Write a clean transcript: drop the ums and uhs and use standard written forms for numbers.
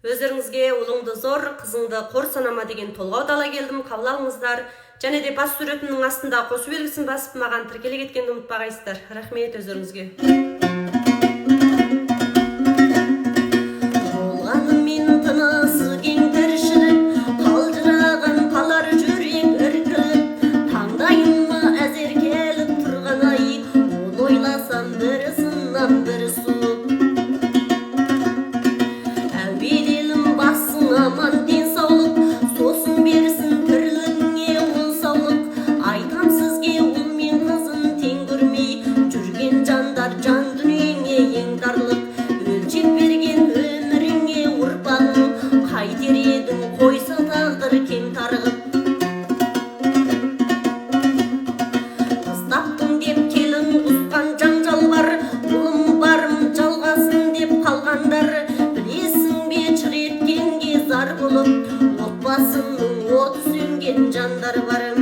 Өздеріңізге ұлыңды зор, қызыңды қор санама деген толғау ала келдім, қабыл алыңыздар. Және де бас суретімнің астында қосу белгісін басып, маған тіркеле кеткенді ұмытпағайсыздар. Рахмет өздеріңізге. Болғанымен тынысы кең тіршілік, қалжыраған қалар жүрек іркіліп, таңдайыма әзер келіп тұрған ай, оны ойласам бір сыннан бір суып. Әуелі басың аман денсаулық, сосын берсін тірлігіңе он саулық. Айтам сізге ұл мен қызын тең көрмей жүрген жандар жан дүниеңе ең тарлық. Өлшеп берген өміріңе ұрпағың, қайтер едің қойса тағдыр кең тарғып. Қыз таптым деп келін құсқан жаңжал бар, ұлым барым жалғасын деп қалғандар. Білесің бе шыр еткенге зар болып, отбасының оты сөнген жандар бар.